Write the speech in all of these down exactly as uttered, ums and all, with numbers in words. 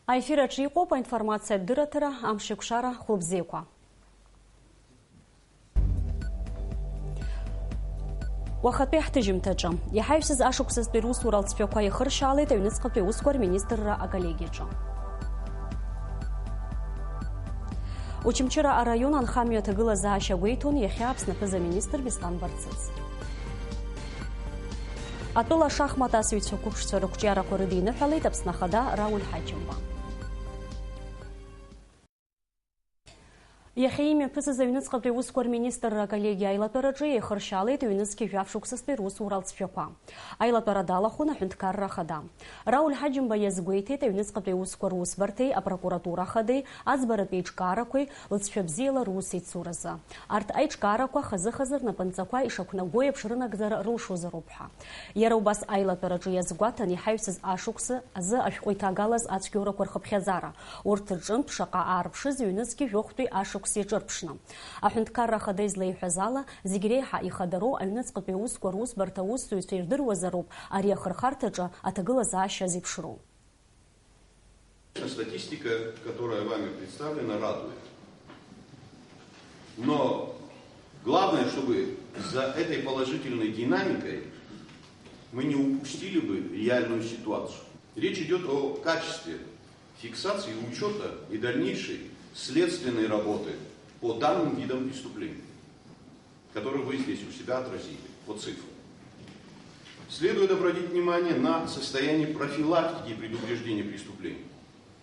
Аефир аҿы иҟоуп аинформациатә дырраҭара, амш еиқәшара, хәылбзиақәа. Уахатәи ҳҭыжьымҭаҿы. Иҳаҩсыз ашықәсазтәи русура алҵшәақәа ихыршьаалеит аҩныҵҟатәи аусқәа рминистрра аколлегиаҿы. Очамчыра араион анхамҩа аҭагылазаашьа гәеиҭон иахьа Аԥсны аԥыза-министр Беслан Барцыц. Атәыла ашахмат асыҩцәа қәыԥшцәа рықәҿиарақәа рыдиныҳәалеит Аԥсны Ахада Рауль Ҳаџьымба. Иахьа имҩаԥысыз аҩныҵҟатәи аусқәа рминистрра аколлегиа аилатәараҿы еихыршьаалеит ҩнызқьи жәаф шықәсазтәи русура алҵшәақәа. Аилатәара далахәын аҳәынҭқарра ахада. Рауль Ҳаџьымба иазгәеиҭеит аҩныҵҟатәи аусқәа русбарҭеи апрокуратура ахадеи аӡбаратә еиҿкаарақәеи лҵшәа бзиала русеицуразы. Арҭ аиҿкаарақәа хазы-хазы рнапынҵақәа ишақәнаго еиԥш рынагӡара рылшозароуп ҳәа. Иара убас аилатәараҿы иазгәаҭан иҳаҩсыз ашықәсы азы ашәҟәы иҭагалаз ацәгьоурақәа рхыԥхьаӡара, урҭ рҿынтә шаҟа аарԥшыз ҩнызқьи жәохәтәи ашықәс иаҿырԥшны. Аҳәынҭқарра ахада излеиҳәаз ала, зегь реиҳа ихадароу аҩныҵҟатәи аусқәа русбарҭа аусзуҩцәа ирдыруазароуп ари ахырхарҭаҿы аҭагылазаашьа зеиԥшроу. Статистика, которая вами представлена, радует. Но главное, чтобы за этой положительной динамикой мы не упустили бы реальную ситуацию. Речь идёт о качестве фиксации, учёта и дальнейшей следственной работы по данным видам преступлений, которые вы здесь у себя отразили по цифрам. Следует обратить внимание на состояние профилактики и предупреждения преступлений.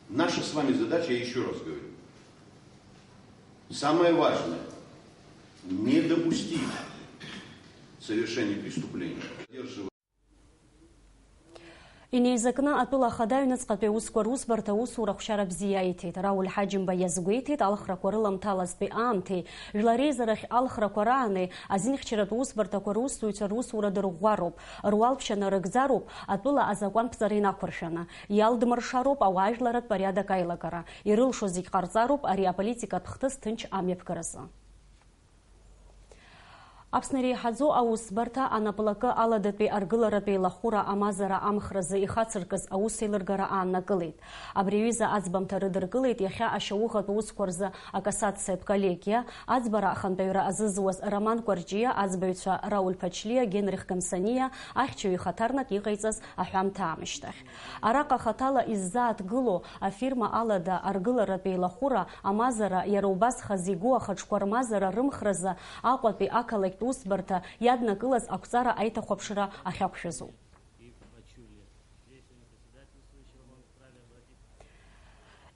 Наша с вами задача, я ещё раз говорю, самое важное, не допустить совершения преступлений. Инеизакны атәыла ахада аҩныҵҟатәи аусқәа русбарҭа аусура ахәшьара бзиа иҭеит. Рауль Ҳаџьымба иазгәеиҭеит, алхрақәа рыламҭалазтәи аамҭеи жәлар реизарахь алхрақәа раани азинхьчаратә усбарҭақәа русзуҩцәа русура дырӷәӷәароуп, руалԥшьа нарыгӡароуп, атәыла азакәанԥҵара инақәыршәаны, иалдмыршароуп ауаажәларратә порядок аилагара, ирылшо зегь ҟарҵароуп ари аполитикатә хҭыс ҭынч амҩаԥгаразы. Аԥсны иреиҳаӡоу аусбарҭа анаплакы аладатәи аргыларатә еилахәыра амазара амхразы ихацыркыз аусеилыргара ааннакылеит. Абри аҩыза аӡбамҭа рыдыркылеит иахьа ашьауӷатә усқәа рзы акассациатә коллегиа, аӡбара ахантәаҩра азызуаз Роман Кәарҷиа, аӡбаҩцәа Рауль Ԥачлиа, Генрих Гамсаниа, ахьчаҩ ихаҭарнак иҟаиҵаз аҳәамҭа аамышьҭахь. Араҟа хаҭала иззааҭгыло афирма алада аргыларатә еилахәыра амазара, иара убас хазы игоу ахаҿқәа рмазара рымхразы Аҟәатәи ақалақьтә усбарҭа иаднакылаз ақәҵара аиҭахәаԥшра ахьақәшәазоуп.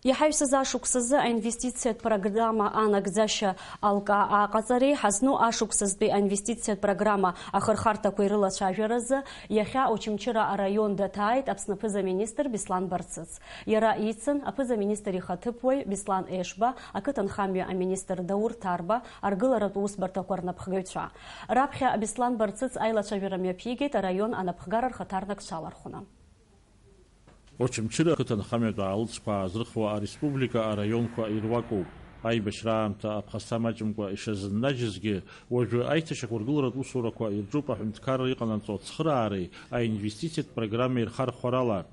Иҳаҩсыз ашықәсазы аинвестициатә программа анагӡашьа алкаа аҟаҵареи ҳазну ашықәсазтәи аинвестициатә программа ахырхарҭақәеи рылацәажәаразы иахьа Очамчыра араион даҭааит Аԥсны аԥыза-министр Беслан Барцыц. Иара ицын аԥыза-министр ихаҭыԥуаҩ Беслан Ешба, ақыҭанхамҩа аминистр Даур Ҭарба, аргыларатә усбарҭақәа рнапхгаҩцәа. Раԥхьа Беслан Барцыц аилацәажәара мҩаԥигеит араион анапхгара рхаҭарнакцәа алархәны. Очамчыра ақыҭанхамҩатә аалыҵқәа аазырхуа ареспублика араионқәа ируакуп. Аибашьра аамҭа аԥхасҭа маҷымкәа ишазыннажьызгьы, уажәы аиҭашьақәыргыларатә усурақәа ирҿуп аҳәынҭқарра иҟанаҵо ацхыраареи аинвестициатә программеи рхархәарала.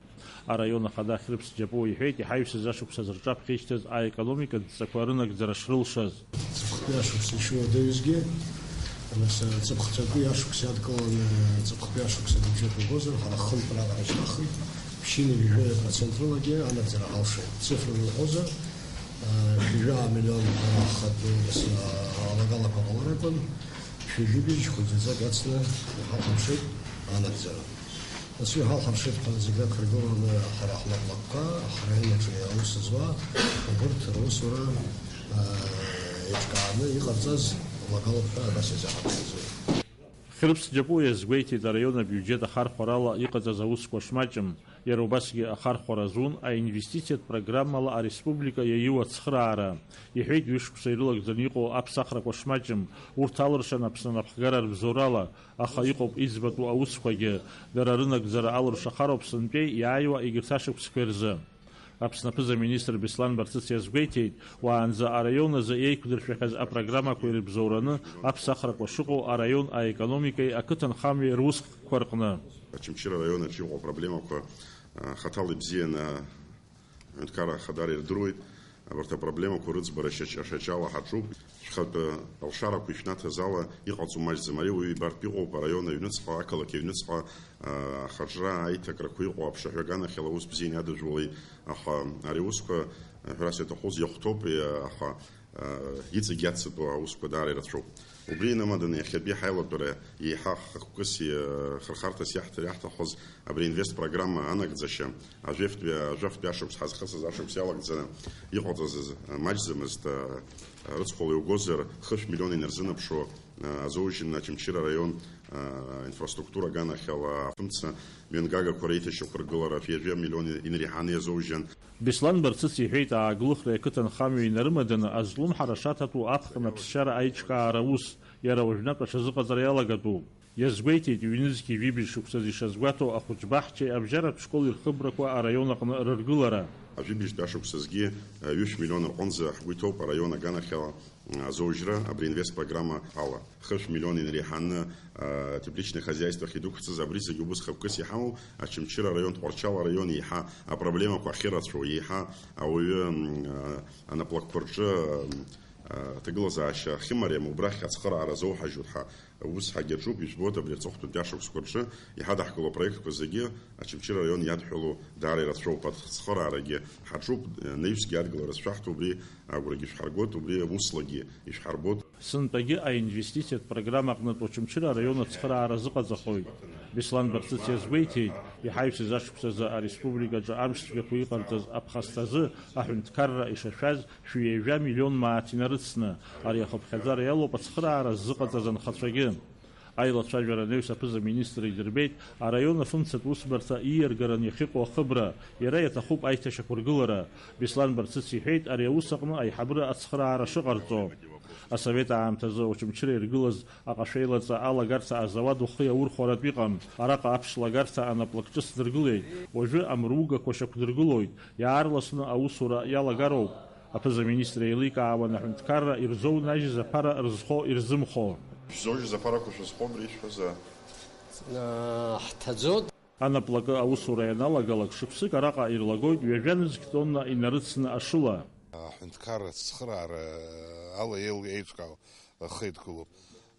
Араион ахада Хьрыԥс Џьапуа иҳәеит, иҳаҩсыз ашықәс азы рҿаԥхьа ишьҭаз аекономикатә дҵақәа рынагӡара шрылшаз. Ҵыԥхтәи ашықәс ишуадаҩызгьы, нас, ҵыԥх ҵәаки ашықәси адкыланы, ҵыԥхтәи ашықәс абиуџьет угозар, ҳара хынтә раҟара ишьҭаҳхит, ԥшьынҩажәи жәаҩа процент рылагьы анагӡара ҳалшеит. Цифрала уҳәозар, ҩажәа миллион ҳара ҳхатәы, нас, алагалақәа ҟалар акәын, ҩажәи жәибжь хәыҷӡаҵәк ацны иҳахәаԥшит анагӡара. Нас уи ҳалҳаршеит ҳәа зегь рықәыргыланы ҳара ҳлакәлакәқәа, ҳраион аҿы аус зуа, убырҭ русура, аа, еиҿкааны иҟарҵаз лагалоуп ҳәа абас иазаҳаԥхьаӡоит. Хьрыԥс Џьапуа иазгәеиҭеит, араион абиуџьет ахархәарала иҟаҵаз аусқәа шмаҷым, иара убасгьы ахархәара зун аинвестициатә программала ареспублика иаиу ацхыраара. Иҳәеит, ҩышықәса ирылагӡаны иҟоу аԥсахрақәа шмаҷым, урҭ алыршан Аԥсны анапхгара рыбзоурала, аха иҟоуп иӡбатәу аусқәагьы, дара рынагӡара алыршахароуп сынтәеи иааиуа егьырҭ ашықәсқәеи рзы. Аԥсны аԥыза-министр Беслан Барцыц иазгәеиҭеит, уаанӡа араион азы еиқәдыршәахьаз апрограммақәа ирыбзоураны аԥсахрақәа шыҟоу араион аекономикеи ақыҭанхамҩеи русқәа рҟны. Очамчыра араион аҿы иҟоу апроблемақәа, а, хаҭала ибзианы Аҳәынҭқарра Ахадара ирдыруеит, абарҭ апроблемақәа рыӡбара шьаҿ-, шьаҿала ҳаҿуп. Шәхатәы алшарақәа ишәнаҭаз ала иҟаҵоу маҷӡам. Ари уаҩы ибартә иҟоуп, араион аҩныҵҟа, ақалақь аҩныҵҟа, а, ахаҿра, аиҭакрақәа иҟоу аԥшаҳәа аганахьала аус бзианы иадыжәуалеит, аха ари аусқәа, а, ҳәарас иаҭахуз иахәҭоуп, а, аха, а, иҵегь иацҵатәу аусқәа даара ирацәоуп. Убри инамаданы иахьатәи ҳаилатәара еиҳа хықәкыс, а, хырхарҭас иаҳҭар иаҳҭахыз абри инвест программа анагӡашьа, ажәеифтәи, ажәахәтәи ашықәс ҳазхысыз ашықәс иалагӡаны иҟалҵаз азы, а, маҷӡамызт, а, а, рыцхәала иугозар, хышә миллион инарзынаԥшуа, а, Азоужьын Очамчыра араион, а, инфраструктура аганахьала афымца мҩангагақәа реиҭашьақәыргылара ҩажәа миллион инареиҳаны иазоужьын. Беслан Барцыц иҳәеит, Ааглыхреи ақыҭанхамҩеи инарымаданы азлымҳара шаҭатәу аԥхын аԥсшьара аиҿкаара аус, иара уажәнатә аҽазыҟаҵара иалагатәуп. Иазгәеиҭеит, ҩнызқьи жәибжь шықәсазы ишазгәаҭоу ахәыҷбаҳчеи абжьаратә школи рхыбрақәа араион аҟны рыргылара. Ажәибжьтәи ашықәсазгьы, а, ҩышә миллион рҟынӡа ҳгәы иҭоуп араион аганахьала, а, азоужьра абри инвест программа ала. Хышә миллион инареиҳаны, а, тепличное хозяйство ахь идәықәҵаз, абри зегьы убыс хықәкыс иҳамоу Очамчыра араион, Тҟәарчал араион еиҳа апроблемақәа ахьырацәоу, еиҳа ауаҩы, м, а, анаплакқәа рҿы, м, а, аҭагылазаашьа ахьымариам, убрахь ацхыраара азоуҳажьуеит ҳәа. Ус ҳагьаҿуп, ижәбоит, абри аҵыхәтәантәи ашықәсқәа рҿы иҳадаҳкыло апроектқәа зегьы Очамчыра араион иадҳәалоу даара ирацәоуп. Ацхыраарагьы ҳаҿуп, наҩсгьы адгылара зшәаҳҭо убри агәрагьы ишәҳаргоит, убри услагьы ишәҳарбоит. Сынтәагьы аинвестициатә программа аҟнытә Очамчыра араион ацхыраара азыҟаҵахоит. Беслан Барцыц иазгәеиҭеит, иҳаҩсыз ашықәсазы ареспубликаҿы амшцәгьақәа иҟарҵаз аԥхасҭазы аҳәынҭқарра ишашәаз шәи ҩажәа миллион мааҭ инарыцны, ари ахыԥхьаӡара иалоуп ацхыраара ззыҟаҵаз анхацәагьы. Аилацәажәара анаҩс аԥыза-министр идырбеит араион афымцатә усбарҭа ииаргараны иахьыҟоу ахыбра, иара иаҭахуп аиҭашьақәыргылара. Беслан Барцыц иҳәеит ари аус аҟны аиҳабыра ацхыраара шыҟарҵо. Асовет аамҭазы Очамчыра иргылаз аҟашәеилаҵа алагарҭа азауад ухы иаурхәаратә иҟам. Араҟа аԥш лагарҭа анаплак ҿыц дыргылеит, уажәы амругақәа шьақәдыргылоит, иаарласны аусура иалагароуп. Аԥыза-министр еиликаауан аҳәынҭқарра ирзоунажьыз аԥара рызхо-ирзымхо. Шәзоужьыз аԥарақәа шәызхо абри ишәҳәаз, а? Ҳҭаӡоит. Анаплакы аусура ианалагалак шықәсык араҟа ирлагоит ҩажәа нызқь тонна инарыцны ашыла. Аҳәынҭқарра ацхыраара ала еил-, еиҿкаау ахы еидкылоуп.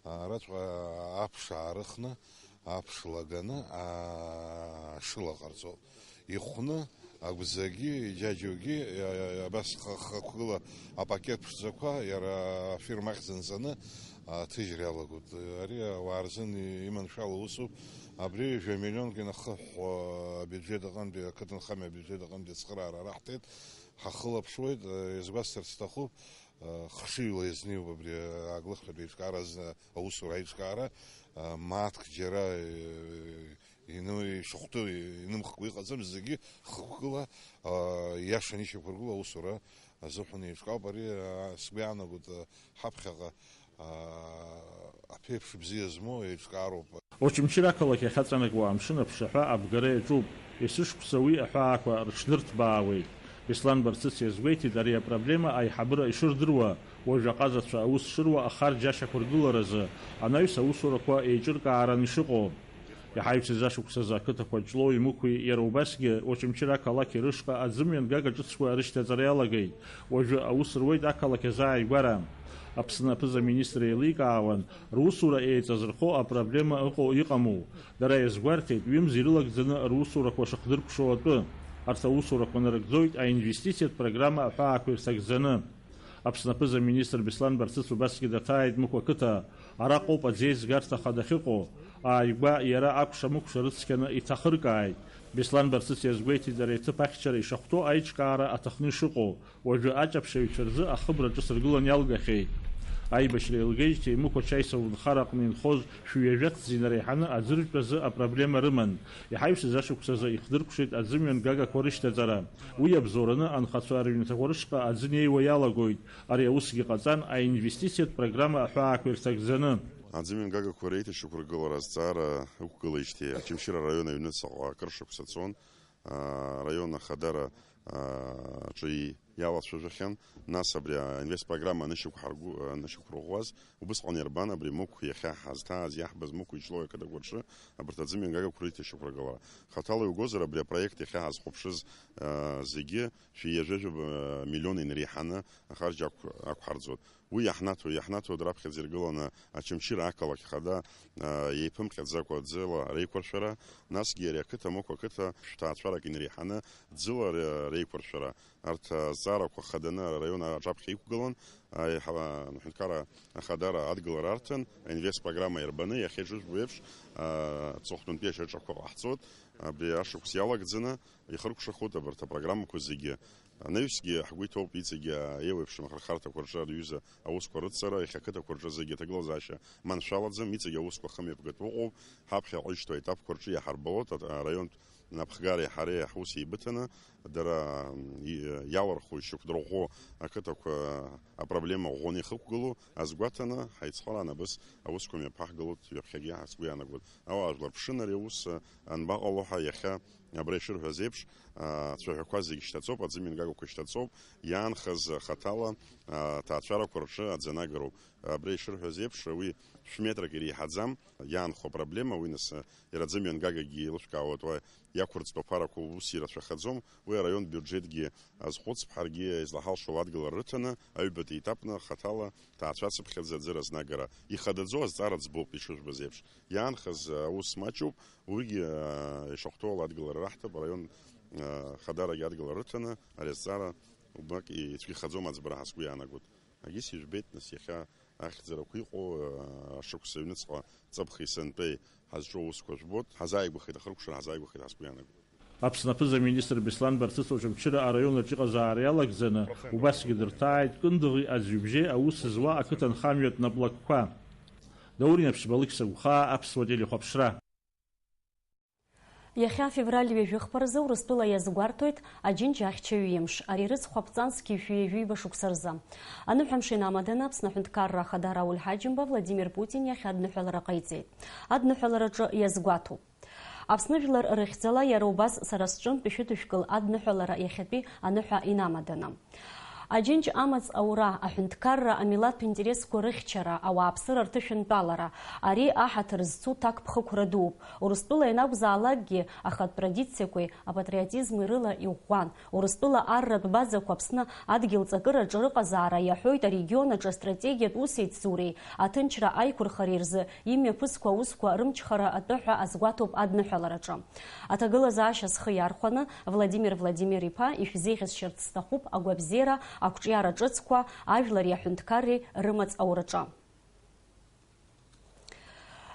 Араҵәҟьа аԥш аарыхны, аԥш лаганы, ашыла ҟарҵоит. Ихәны, агәӡагьы, иџьаџьоугьы, иа-, иа-, абас х-, хықәкыла апакет ԥшӡақәа, иара афирма ахьӡ анҵаны, аҭыжьра иалагоит. Ари ауаа рзын иманшәало усуп. Абри жәа миллионк инахыҳәҳәо абиуџьет аҟынтәи, ақыҭанхамҩа абиуџьет аҟынтәи ацхыраара раҳҭеит. Ҳахылаԥшуеит, изгәасҭарц сҭахуп, хшыҩла иазнеиуп абри аглыхратә еиҿкаара азы аусура аиҿкаара, мааҭк џьара, ину-, ишахәҭоу инымхкәа иҟаӡам, зегьы хықәкыла, иашаны ишьақәыргылоу аусура азыҳәан еиҿкаауп. Ари, сгәы иаанагоит, ҳаԥхьаҟа аԥеиԥш бзиа змоу еиҿкаароуп. Очамчыра ақалақь ахьаҵанакуа амшын аԥшаҳәа абгара иаҿуп, есышықәса уи аҳәаақәа рыҽнырҭбаауеит. Беслан Барцыц иазгәеиҭеит ари апроблема аиҳабыра ишырдыруа, уажә аҟазацәа аус шыруа ахарџь ашьақәыргыларазы, анаҩс аусурақәа еиҿыркааран ишыҟоу. Иҳаҩсыз ашықәсазы ақыҭақәа Ҷлоу, Мықәи иара убасгьы Очамчыра ақалақьи рышҟа аӡымҩангага ҿыцқәа рышьҭаҵара иалагеит. Уажәы аус руеит ақалақь азы ааигәара. Аԥсны аԥыза-министр еиликаауан, русура еиҵазырхо апроблема ыҟоу иҟаму. Дара иазгәарҭеит, ҩымз ирылагӡаны русурақәа шыхдыркәшоу атәы. Арҭ аусурақәа нарыгӡоит аинвестициатә программа аҳәаақәа ирҭагӡаны. Аԥсны аԥыза-министр Беслан Барцыц убасгьы даҭааит Мықә ақыҭа. Араҟоуп аӡеизгарҭа хада ахьыҟоу. Ааигәа иара акәша-мыкәша рыцқьаны иҭахыркааит. Беслан Барцыц иазгәеиҭеит ари аҭыԥ ахьчара ишахәҭоу аиҿкаара аҭахны ишыҟоу. Уажәы аҷаԥшьаҩцәа рзы ахыбра ҿыц ргылан иалгахьеит. Аибашьра еилгеижьҭеи Мықә ачаи саунхара аҟны инхоз шәи ҩажәа ҭӡы инареиҳаны аӡырҩтә азы апроблема рыман. Иҳаҩсыз ашықәсазы ихдыркәшеит аӡымҩан гагақәа рышьҭаҵара. Уи иабзоураны анхацәа рыҩнаҭақәа рышҟа аӡы неиуа иалагоит. Ари аусгьы ҟаҵан аинвестициатә программа аҳәаақәа ирҭагӡаны. Аӡымҩан гагақәа реиҭашьақәыргылара азҵаара ықәгылеижьҭеи Очамчыра араион аҩныҵҟа акыр шықәса цон. Араион ахадара, а, аҿы и-, иалацәажәахьан, нас абри аинвестпрограмма анышьақәҳаргәы-, анышьақәырӷәӷәаз, убысҟан иарбан абри Мықә иахьа ҳазҭааз, иаҳбаз Мықә Ичлои ақыҭақәа рҿы абарҭ аӡымҩангагақәа рыҭышьақәыргылара. Хаҭала иугозар, абри апроект иахьа ҳазхәаԥшыз, а, зегьы шәи ҩажәа миллион инареиҳаны ахарџь ақә-, ақәҳарӡуеит. Уи иаҳнаҭо, иаҳнаҭоит раԥхьаӡа иргыланы Очамчыра ақалақь хада, а, еиԥымҟьаӡакәа ӡыла реиқәыршәара, насгьы ари ақыҭа Мықә ақыҭа шәҭаацәарак инареиҳаны ӡыла ре-, реиқәыршәара. Арҭ азҵаарақәа хаданы араион аҿаԥхьа иқәгылан, аиҳа-, аҳәынҭқарра ахадара адгылара арҭан, аинвест программа иарбаны, иахьа ишыжәбо еиԥш, а, аҵыхәтәантәи ашьаҿақәа ҟаҳҵоит. Абри ашықәс иалагӡаны ихыркәшахоит абарҭ апрограммақәа зегьы. Анаҩсгьы ҳгәы иҭоуп иҵегьы еиуеиԥшым ахырхарҭақәа рҿы аҩыза аусқәа рыцҵара, иахьа ақыҭақәа рҿы зегьы аҭагылазаашьа маншәалаӡам, иҵегь аусқәа хымҩаԥгатәы ыҟоуп, ҳаԥхьаҟа ишьҭоу аетапқәа рҿы иаҳарбалоит, а-, араионтә напхгареи ҳареи ҳус еибыҭаны, дара, м, и-, иаларху, ишьақәдырӷәӷәо ақыҭақәа апроблема ӷәӷәаны ихықәгылоу азгәаҭаны, ҳаицхыраан абас аусқәа мҩаԥаҳгалоит ҩаԥхьагьы, ҳа сгәы иаанагоит. Ауаажәлар ԥшын ари аус, а, анбаҟало ҳәа иахьа абра ишырҳәаз еиԥш, а, ацәаҳәақәа зегь шьҭаҵоуп, аӡымҩангагақәа шьҭаҵоуп, иаанхаз хаҭала, а, аҭаацәарақәа рҿы аӡы анагароуп. Абра ишырҳәаз еиԥш, уи шә-метрак иреиҳаӡам, иаанхо апроблема, уи нас, а, иара аӡымҩангагагьы еилышәкаауеит, уа иақәырҵтәу аԥарақәа ус ирацәахаӡом, уи араионтә биуџьетгьы азхәыцп, ҳаргьы излаҳалшо адгылара рыҭаны, аҩбатәи етапны хаҭала ҭаацәацыԥхьаӡа аӡы разнагара. Ихадаӡоу азҵаара ӡбоуп, ишыжәбаз еиԥш. Иаанхаз аус маҷуп, уигьы, аа, ишахәҭоу ала адгылара раҳҭап, араион, аа, хадарагьы адгылара рыҭаны, ари азҵаара убак ицәгьахаӡом аӡбара ҳәа сгәы иаанагоит. Агьыс ижәбеит, нас, иахьа ахьӡарақәа иҟоу, аа, ашықәс аҩныҵҟа ҵыԥхи сынтәеи ҳазҿу аусқәа жәбоит, ҳазааигәахеит, ахыркәшара ҳазааигәахеит ҳәа сгәы иаанагоит. Аԥсны аԥыза-министр Беслан Барцыц Очамчыра араион аҿы иҟазаара иалагӡаны убасгьы дырҭааит Кындыӷи Аӡҩыбжьеи аус зуа ақыҭанхамҩатә наплакқәа. Даур Инаԥшьба, Алықьса Гәхаа, Аԥсуа телехәаԥшра. Иахьа, февраль ҩажәи хԥа рзы, Урыстәыла иазгәарҭоит Аџьынџь ахьчаҩ имш, ари рыцхә аԥҵан зқьи жәшәи ҩажәи ҩба шықәса рзы. Аныҳәамш инамаданы Аԥсны аҳәынҭқарра ахада Рауль Ҳаџьымба Владимир Путин иахь адныҳәалара ҟаиҵеит. Адныҳәалараҿы иазгәаҭоуп. Аԥсны жәлар рыхьӡала иара убас сара сҿынтә ишәыдышәкыл адныҳәалара иахьатәи аныҳәа инамаданы. Аџьынџь амаҵ аура, аҳәынҭқарра, амилаҭтә интересқәа рыхьчара, ауааԥсыра рҭышәынтәалара, ари аҳаҭыр зцу ҭакԥхықәра дууп. Урыстәыла ианакәзаалакгьы ахатә традициақәеи апатриотизми рыла иӷәӷәан. Урыстәыла арратә базақәа Аԥсны адгьыл ҵакыраҿы рыҟазаара иаҳәоит арегион аҿы астратегиатә усеицуреи аҭынчра аиқәырхареи рзы имҩаԥысқәо аусқәа рымчхара атәы ҳәа азгәаҭоуп адныҳәалараҿы. Аҭагылазаашьа зхы иархәаны, Владимир Владимир-иԥа, ишәзеиӷьасшьарц сҭахуп агәабзиара, ақәҿиара ҿыцқәа, ажәлари аҳәынҭқарреи рымаҵ аураҿы.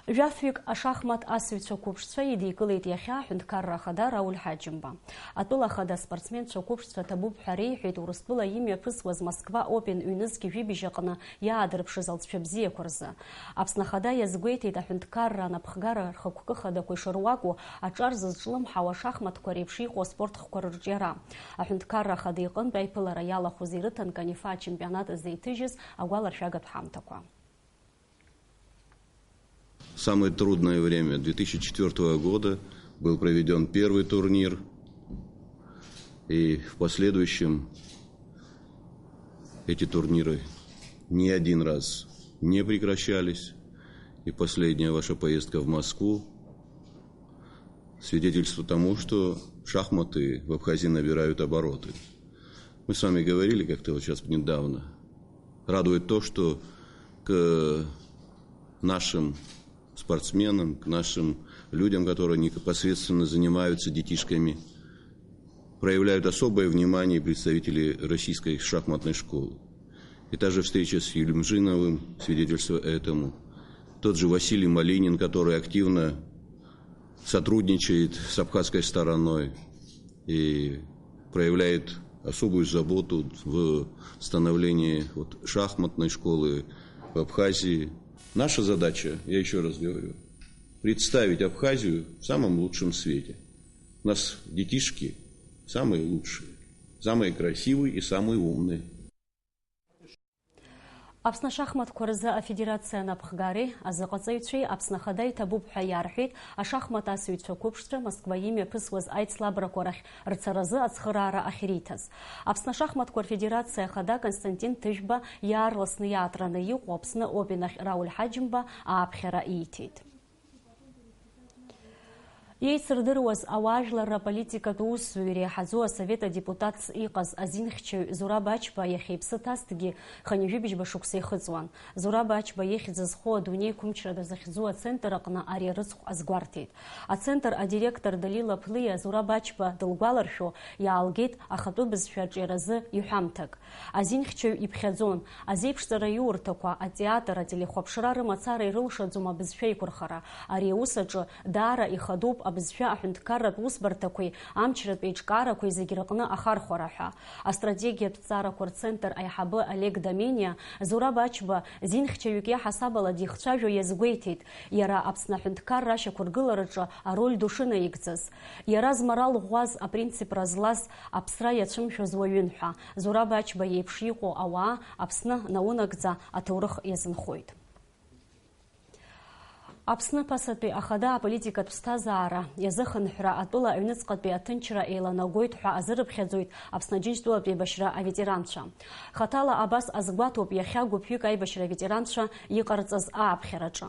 Жәафҩык ашахмат асыҩцәа қәыԥшцәа идикылеит иахьа аҳәынҭқарра ахада Рауль Ҳаџьымба. Атәыла ахада аспортсменцәа қәыԥшцәа ҭабуп ҳәа реиҳәеит Урыстәыла имҩаԥысуаз Москва Open ҩнызқь жәибжь аҟны иаадырԥшыз алҵшәа бзиақәа рзы. Аԥсны Ахада иазгәеиҭеит аҳәынҭқарра анапхгара рхықәкы хадақәа ишыруаку, аҿар зызҿлымҳау ашахматқәа реиԥш иҟоу аспорт хкқәа рырҿиара. Аҳәынҭқарра Ахада иҟынтә аиԥылара иалахәыз ирыҭан Канифа ачемпионат ззеиҭыжьыз агәаларшәагатә ҳамҭақәа. Самое трудное время две тысячи четвёртого года был проведён первый турнир, и в последующем эти турниры ни один раз не прекращались, и последняя ваша поездка в Москву свидетельство тому, что шахматы в Абхазии набирают обороты. Мы с вами говорили как-то вот сейчас недавно. Радует то, что к нашим спортсменам, к нашим людям, которые непосредственно занимаются детишками, проявляют особое внимание представители Российской шахматной школы. И та же встреча с Юлюмжиновым свидетельство этому. Тот же Василий Малинин, который активно сотрудничает с абхазской стороной и проявляет особую заботу в становлении вот шахматной школы в Абхазии. Наша задача, я ещё раз говорю, представить Абхазию в самом лучшем свете. У нас детишки самые лучшие, самые красивые и самые умные. Аԥсны ашахматқәа рзы афедерациа анапхгареи азыҟаҵаҩцәеи Аԥсны Ахада иҭабуп ҳәа иарҳәеит ашахмат асыҩцәа қәыԥшцәа Москва имҩаԥысуаз аицлабрақәа рахь рцаразы ацхыраара ахьриҭаз. Аԥсны ашахматқәа рфедерациа ахада Константин Ҭыжәба иаарласны иаатраны иҟоу Аԥсны Опен ахь Рауль Ҳаџьымба ааԥхьара ииҭеит. Еицырдыруаз ауаажәларра аполитикатә усзуҩы иреиҳаӡоу асовет адепутатс иҟаз азинхьчаҩ Зураб Ачба иахьа иԥсы ҭазҭгьы хынҩажәижәба шықәса ихыҵуан. Зураб Ачба ихьӡ зхоу адунеи қәымчра дазыхьӡу ацентр аҟны ари арыцхә азгәарҭеит. Ацентр адиректор Далила Ԥлиа Зураб Ачба дылгәаларшәо, иаалгеит ахатәы бызшәа аҿиаразы иҳәамҭак. Азинхьчаҩ иԥхьаӡон, азеиԥшҵара иурҭақәа, атеатр, ателехәаԥшра рымацара ирылшаӡом абызшәа еиқәырхара. Ари аус аҿы даара ихадоуп абызшәа аҳәынҭқарратә усбарҭақәеи амчратә еиҿкаарақәеи зегь рыҟны ахархәара ҳәа. Астратегиатә ҭҵаарақәа рцентр аиҳабы Олег Домениа Зураб Ачба зинхьчаҩык иаҳасабала дихцәажәо иазгәеиҭеит, иара Аԥсны аҳәынҭқарра ашьақәыргылараҿы ароль ду шынаигӡаз. Иара зморал ӷәӷәаз, апринципра злаз, аԥсра иацәымшәоз уаҩын ҳәа, Зураб Ачба иеиԥш иҟоу ауаа Аԥсны наунагӡа аҭоурых иазынхоит. Аԥсны ԥасатәи ахада аполитикатә ԥсҭазаара иазыхынҳәра атәыла аҩныҵҟатәи аҭынчра еиланагоит ҳәа азырыԥхьаӡоит Аԥсны Џьынџьтәылатә еибашьра аветеранцәа. Хаҭала абас азгәаҭоуп иахьа гәыԥҩык аибашьра аветеранцәа иҟарҵаз ааԥхьараҿы.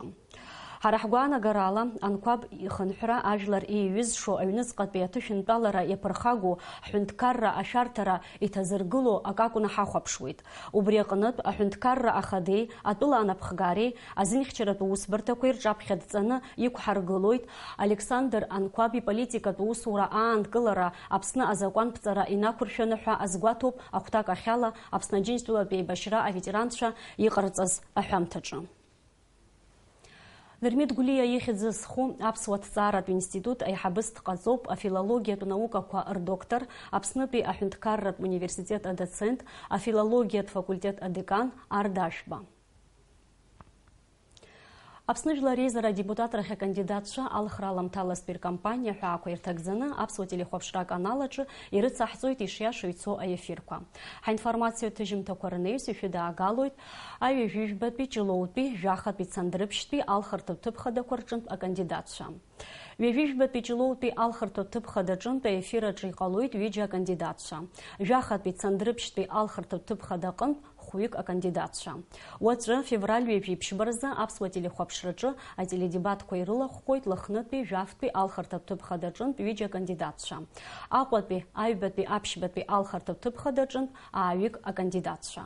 Ҳара ҳгәаанагарала, Анқәаб ихынҳәра ажәлар еиҩызшо аҩныҵҟатәи аҭышәынтәалара иаԥырхагоу ҳҳәынҭқарра ашәарҭара иҭазыргыло акакәны ҳахәаԥшуеит. Убри аҟнытә, аҳәынҭқарра ахадеи атәыла анапхгареи азинхьчаратә усбарҭақәеи рҿаԥхьа дҵаны иқәҳаргылоит Александр Анқәаб иполитикатә усура аанкылара Аԥсны азакәанԥҵара инақәыршәаны ҳәа азгәаҭоуп ахәҭак ахьала Аԥсны Аџьынџьтәылатә еибашьра аветеранцәа иҟарҵаз аҳәамҭаҿы. Дырмит Гәлиа ихьӡ зху Аԥсуа ҭҵааратә институт аиҳабыс дҟаҵоуп, афилологиатә наукақәа рдоктор, Аԥснытәи аҳәынҭқарратә университет адоцент, афилологиатә факультет адекан Арда Ашәба. Аԥсны Жәлар Реизара адепутатрахь акандидатцәа алхра аламҭалазтәи ркампаниа ҳәаақәа ирҭагӡаны Аԥсуа телехәаԥшра аканал аҿы ирыцаҳҵоит ишиашоу ицо аефирқәа. Ҳаинформациатә ҭыжьымҭақәа рнаҩс ишәыдаагалоит аҩажәижәбатәи Ҷлоутәи, жәахатәи Цандрыԥшьтәи алхырҭатә ҭыԥ хадақәа рҿынтә акандидатцәа. Ҩажәижәбатәи Ҷлоутәи алхырҭатә ҭыԥ хадаҿынтә аефир аҿы иҟалоит ҩыџьа акандидатцәа. Жәахатәи Цандрыԥшьтәи алхырҭатә ҭыԥ хадаҟынтә хәҩык акандидатцәа. Уаҵәы, февраль ҩажәи ԥшьба рзы, аԥсуа телехәаԥшраҿы ателедебатқәа ирылахәхоит Лыхнытәи, Жәафтәи алхырҭатә ҭыԥ хадаҿынтә ҩыџьа акандидатцәа. Аҟәатәи, аҩбатәи, аԥшьбатәи алхырҭатә ҭыԥ хадаҿынтә ааҩык акандидатцәа.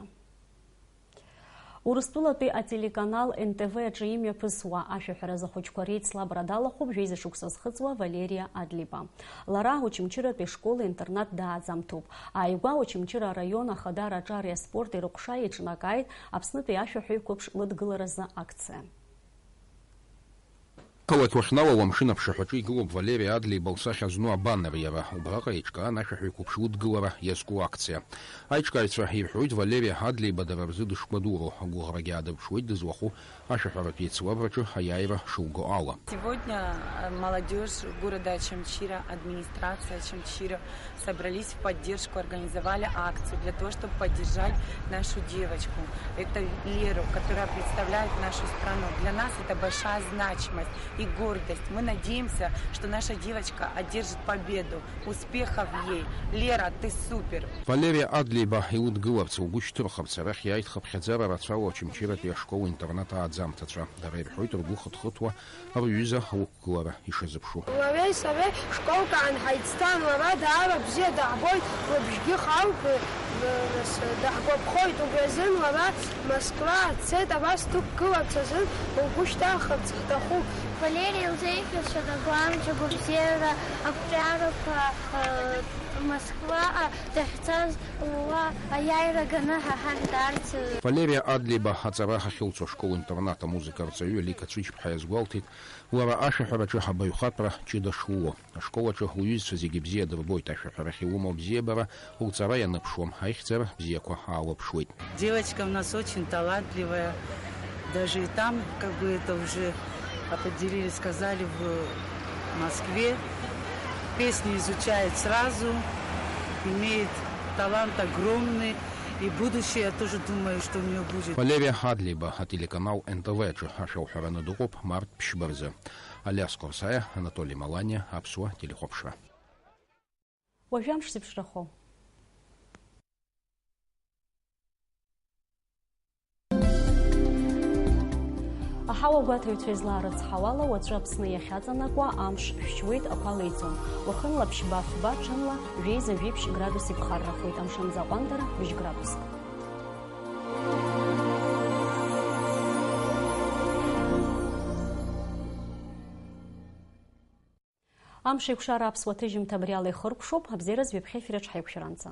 Урыстәылатәи ателеканал Н Т В аҿы имҩаԥысуа ашәаҳәаразы ахәыҷқәа реицлабра далахәуп жәеиза шықәса зхыҵуа Валериа Адлиба. Лара Очамчыратәи ашкол-интернат дааӡамҭоуп. Ааигәа Очамчыра араион ахадара аҿари аспорти рыҟәша еиҿнакааит Аԥснытәи ашәаҳәаҩ қәыԥш лыдгыларазы акциа. Ақалақь уахьналало амшын аԥшаҳәаҿы игылоуп Валери Адлеиба лсахьа зну абанер иара. Убраҟа еиҿкаан ашәаҳәаҩ қәыԥш лыдгылара иазку акциа. Аиҿкааҩцәа ирҳәоит, Валери Адлеиба дара рзы дышгәадуроу, агәыӷрагьы аадырԥшуеит дызлахәу ашәаҳәаратә еицлабраҿы аиааира шылго ала. Сегодня, э, молодёжь города Очамчира, администрация Очамчира собрались в поддержку, организовали акцию для того, чтобы поддержать нашу девочку. Это Леру, которая представляет нашу страну. Для нас это большая значимость и гордость. Мы надеемся, что наша девочка одержит победу. Успехов ей! Лера, ты супер! Валери Адлеиба илыдгыларц, лгәы шьҭырхырц арахь иааит хыԥхьаӡара рацәала Очамчыратәи ашкол-интернат ааӡамҭацәа. Дара ирҳәоит ргәы хыҭхыҭуа рҩыза лықәгылара ишазыԥшу. Лареи сареи школк аан ҳаицҭан, лара даара бзиа даҳбоит, лыбжьгьы хаауп, нас даҳгәаԥхоит, убри азын лара Москва дцеит, абас дықәгыларц азын лгәы шьҭархырц ҳҭахуп. Валери илзеиӷьасшьоит агәамч, агәабзиара, ақәҿиарақәа, э, Москваҟа дахьцаз уа аиааира ганы ҳа ҳахь даарц. Валери Адлеиба аҵара ахьылҵуа ашкол-интернат амузыка арҵаҩы Лика Цәыџьԥҳа иазгәалҭеит, лара ашәаҳәараҿы абаҩхатәра ҷыда шлоу. Ашкол аҿы лҩызцәа зегьы бзиа дырбоит, ашәаҳәарахь илымоу абзиабара лҵара ианыԥшуам, аихьӡара бзиақәа аалаԥшуеит. Девочка у нас очень талантливая, даже и там, как бы это уже определили, сказали, в Москве. Песню изучает сразу, имеет талант огромный. И будущее, я тоже думаю, что у нее будет. Валерия Адлиба, ателеканал Н Т В аҿы ашәа уҳәараны дыҟоуп март ԥшьба рзы. Алиас Корсаиа, Анатоли Маланиа, Аԥсуа телехәаԥшра. Уажәы амш зеиԥшрахо. Аҳауа гәаҭаҩцәа излаарыцҳауала, уаҵәы Аԥсны иахьаҵанакуа амш шәшьуеит, ақәа леиӡом. Уахынла ԥшьба-фба, ҽынла жәеиза-жәиԥшь градус иԥхаррахоит, амшынӡы аҟәандара быжь градуск. Амш еиқәшара аԥсуа ҭыжьымҭа абри ала ихыркәшоуп, абзиараз ҩаԥхьа ефир аҿы ҳаиқәшәаранӡа.